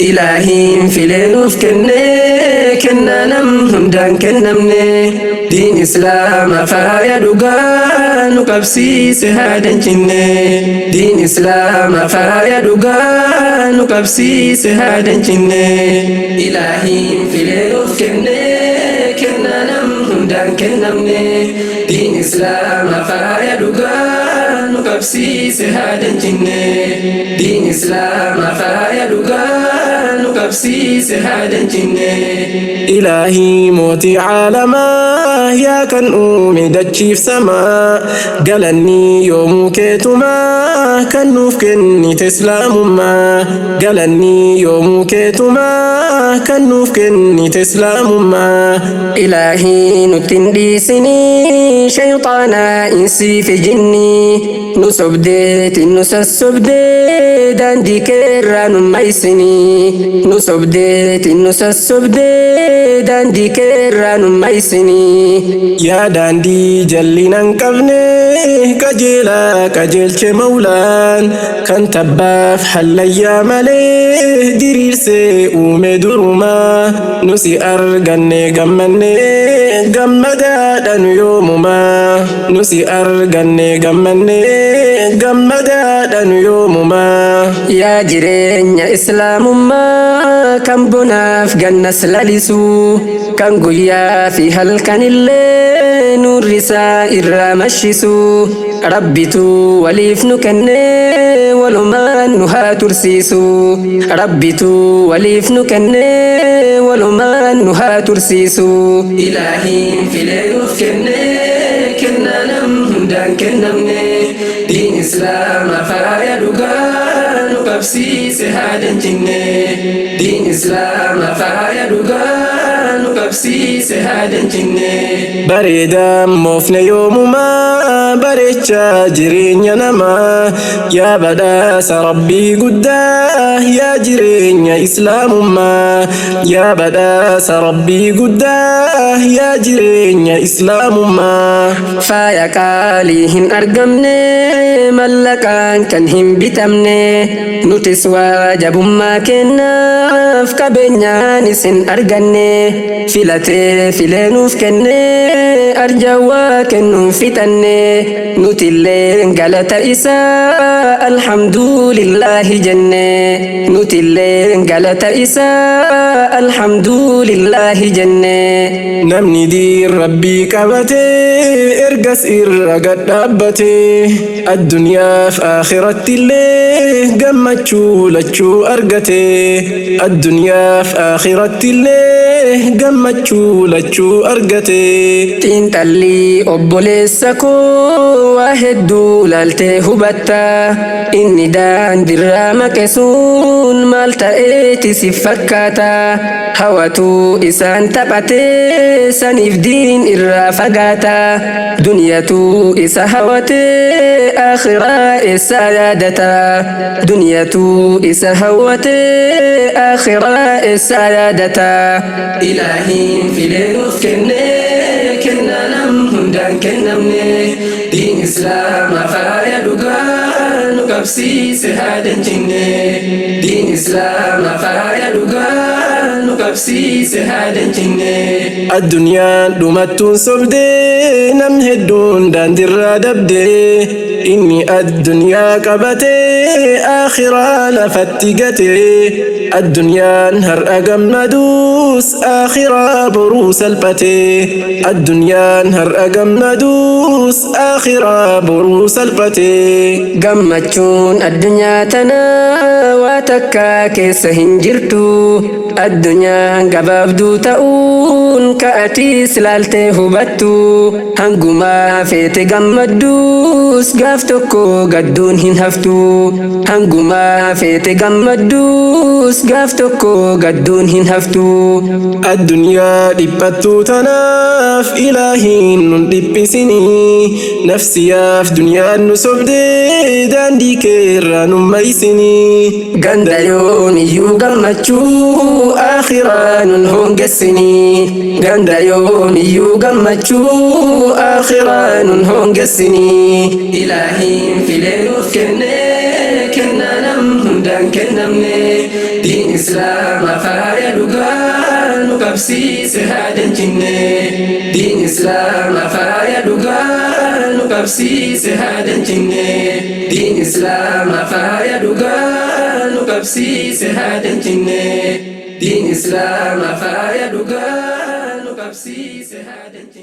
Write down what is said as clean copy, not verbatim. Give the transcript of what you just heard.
Ilaahiin filee nuuf kennee kennaa nam hundaan kennamne, diin Islaama faaya dhugaa nu qabsiise haadan cinne. Diin Islaama faaya dhugaa nu qabsiise haadan cinne. Ilaahiin filee nuuf kennee kennaa nam hundaan kennamne, diin Islaama faaya dhugaa nu qabsiise haadan cinne. Diin Islaama faaya dhugaa nu qabsiise haadan cinne. Ilaahii mootii caalamaa, yaa kan uume dachiif samaa, galanni yoomuu keetumaa, kan nuuf kennite Islaamummaa. Galanni yoomuu keetumaa, kan nuuf kennite Islaamummaa. Ilaahii nutti hin dhiisinii shayxaanaa insii fi jinnii, nu sobdeetiin nu sassobdee daandii keerraa nu maysinii. Nu sobdeetiin nu sassobdee daandii keerraa nu maysinii. Yaa daandii jal'ina hin qabne qajeelaa qajeelche Mawlaan, kan tabbaaf hallayyaa malee diriirsee uume durumaa, nu si arganne gammanne gammadaadha nu yoomumaa. Nu si arganne gammanne gammadaadha nu yoomumaa. Yaa jireenya Islaamummaa kan bonaaf gannas lalisu, kan guyyaa fi halkanillee nurri isaa irraa mashisu, Rabbitu waliif nu kennee walumaan nu haa tursiisu. Rabbitu waliif nu kennee walumaan nu haa tursiisu. Ilaahiin filee nuuf kennee kennaa nam hundaan kennamne, diin Islaama faaya dhugaa nu qabsiise haadan cinne. Diin Islaama faaya dhugaa nu qabsiise haadan cinne. Bareedaa moofne yoomumaa bareechaa jireenya namaa, yaa badhaasa Rabbii guddaa, yaa jireenya Islaamummaa. Yaa badhaasa Rabbii guddaa, yaa jireenya Islaamummaa. Faaya qaalii hin argamne mallaqaan kan hin bitamne, nutis waajabummaa kennaaf qabeenyaan isin arganne, filatee filee nuuf kennee arjawaa kennuun fixanne, nutillee galata isaa alhamdulillahi jenne. Nutillee galata isaa alhamdulillahi jenne. Namni diin Rabbii qabatee ergas irra gad dhaabbatee, addunyaaf akhiratti illee gammachuu lachuu argate. Addunyaaf akhiratti illee gammachuu lachuu argate. Xiinxallii obboleessa koo waa hedduu laaltee hubatta, inni daandirraa maqe sun maal ta'eeti si fakkaata? Hawatu isaan taphatee saniif diin irraa fagaata. Duniyatu isa hawatee akhiraa eessaa yaadata? Duniyatu isa hawatee akhiraa eessaa yaadata? Ilaahiin filee nuuf kennee kennaa nam hundaan kennamne, diin Islaama faaya dhugaa nu qabsiise haadan cinne. Diin Islaama faaya dhugaa nu qabsiise haadan cinne. Addunyaan dhumattuun sobdee nam hedduun daandirraa dabdee, inni addunyaa qabatee akhiraa lafatti gatee. Addunyaan har'a gammaduus akhiraa boruu salphatee. Addunyaan har'a gammaduus akhiraa boruu salphatee. Gammachuun addunyaa tanaa waa takka keessa hin jirtu. Addunyaan gabaabduu ta'uun ka'atiis laaltee hubattu. Hangumaa feete gammadduus gaaf tokko gadduun hin haftu. Hangumaa feete gammadduus gaaf tokko gadduun hin haftu. Addunyaa dhiphattuu tanaaf Ilaahiin nun dhiphisinii, nafsiyaaf duniyaan nu sobdee daandii keerraa nun maysinii. Ganda yoomiyyuu gammachuu akhiraa nun hongessinii. Ganda yoomiyyuu gammachuu akhiraa nun hongessinii. Ilaahiin filee nuuf kennee kennaa nam hundaan kennamne. Diin Islaamaa faaya dhugaa nu qabsiise haadan cinne. Diin Islaamaa faaya dhugaa nu qabsiise haadan cinne. Diin Islaamaa faaya dhugaa nu qabsiise haadan cinne. Diin Islaamaa faaya dhugaa nu qabsiise haadan cinne.